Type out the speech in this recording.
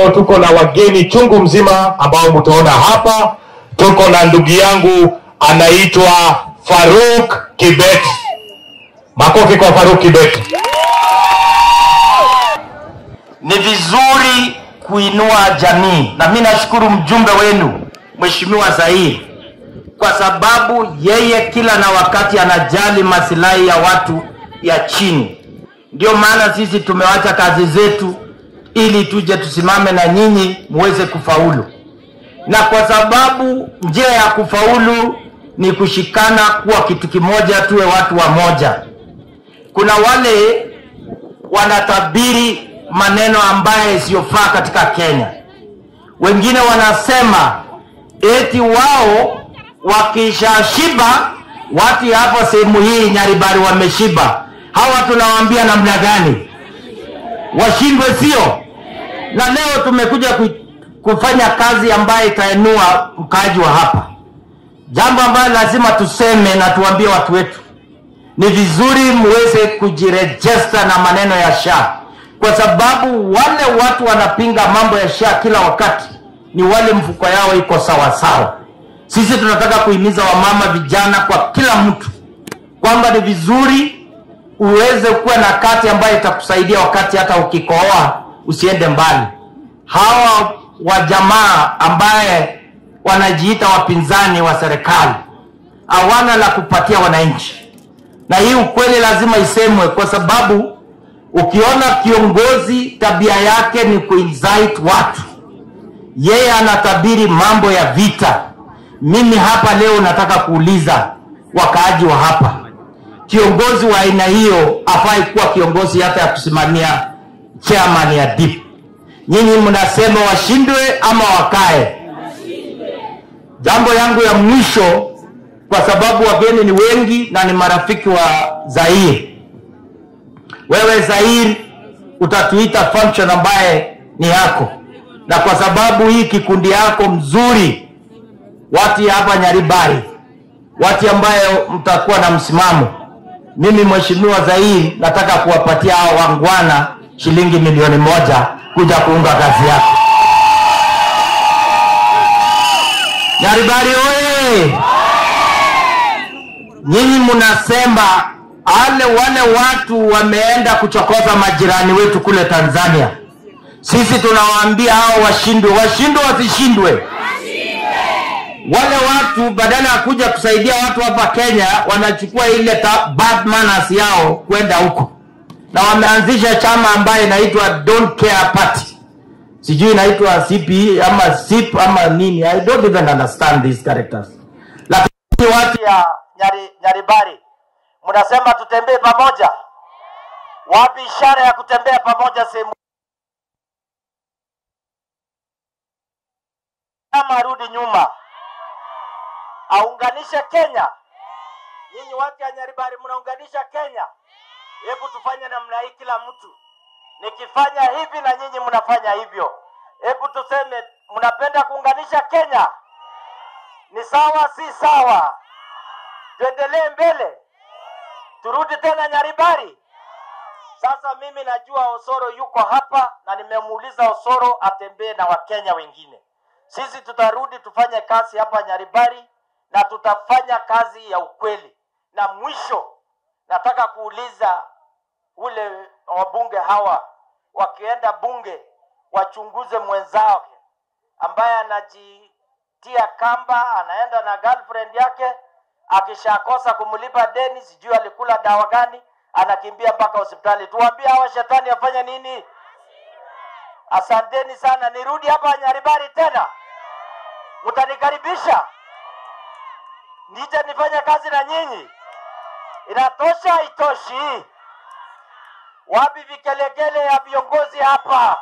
Leo tuko na wageni chungu mzima ambao mtaona hapa. Tuko na ndugu yangu anaitwa Farouk Kibet. Makofi kwa Farouk Kibet. Ni vizuri kuinua jamii, na mimi nashukuru mjumbe wenu Mheshimiwa Zair kwa sababu yeye kila na wakati anajali masilahi ya watu ya chini. Ndio maana sisi tumewacha kazi zetu ili tuje tusimame na nyinyi muweze kufaulu. Na kwa sababu njia ya kufaulu ni kushikana kuwa kitu kimoja, tuwe watu wa moja. Kuna wale wanatabiri maneno ambaye isiyofaa katika Kenya. Wengine wanasema eti wao wakishashiba, watu hapo sehemu hii Nyaribari wameshiba. Hawa tunawaambia namna gani? Washindwe, sio? Na leo tumekuja kufanya kazi ambayo itainua mkaaji wa hapa. Jambo ambalo lazima tuseme na tuambie watu wetu, ni vizuri muweze kujirejesta na maneno ya SHA, kwa sababu wale watu wanapinga mambo ya SHA kila wakati ni wale mfuko yao iko sawa sawa. Sisi tunataka kuhimiza wamama, vijana, kwa kila mtu kwamba ni vizuri uweze kuwa na kati ambayo itakusaidia wakati hata ukikohoa usiende mbali. Hawa wajamaa ambaye wanajiita wapinzani wa serikali hawana la kupatia wananchi, na hii ukweli lazima isemwe, kwa sababu ukiona kiongozi tabia yake ni kuincite watu, yeye anatabiri mambo ya vita. Mimi hapa leo nataka kuuliza wakaaji wa hapa, kiongozi wa aina hiyo afai kuwa kiongozi hata ya kusimamia chairman ya DIP. Nyinyi mnasema washindwe ama wakae? Jambo yangu ya mwisho, kwa sababu wageni ni wengi na ni marafiki wa Zair. Wewe Zair utatuita function ambaye ni yako, na kwa sababu hii kikundi yako mzuri, watu hapa Nyaribari, watu ambaye mtakuwa na msimamo, mimi Mheshimiwa Zair nataka kuwapatia hao wangwana shilingi 1,000,000 kuja kuunga kazi yako. Nyaribari oye! Nyinyi mnasema wale watu wameenda kuchokoza majirani wetu kule Tanzania. Sisi tunawaambia hao washindwe, washindwe wasishindwe. Wale watu badala ya kuja kusaidia watu hapa Kenya wanachukua ile bad manners yao kwenda huko. Na wameanzisha chama ambaye inaitwa Don't Care Party. Sijui inaitwa CP ama SIP ama nini. I don't even understand these characters. Lakini watu ya Nyaribari mnasema tutembee pamoja. Wapi ishara ya kutembea pamoja sehemu? Kama rudi nyuma, aunganishe Kenya. Nyinyi watu ya Nyaribari mnaunganisha Kenya. Hebu tufanye namna hii kila mtu. Nikifanya hivi na nyinyi mnafanya hivyo. Hebu tuseme mnapenda kuunganisha Kenya. Ni sawa si sawa? Tuendelee mbele. Turudi tena Nyaribari. Sasa mimi najua Osoro yuko hapa na nimemuuliza Osoro atembee na Wakenya wengine. Sisi tutarudi tufanye kazi hapa Nyaribari na tutafanya kazi ya ukweli. Na mwisho nataka kuuliza ule wabunge hawa, wakienda bunge wachunguze mwenzao ambaye anajitia kamba, anaenda na girlfriend yake, akishakosa kumlipa deni, sijui alikula dawa gani, anakimbia mpaka hospitali. Tuambie hawa shetani afanye nini? Asanteni sana. Nirudi hapa Nyaribari tena, mtanikaribisha nije nifanye kazi na nyinyi? Inatosha? Itoshi? Wapi vikelekele ya viongozi hapa?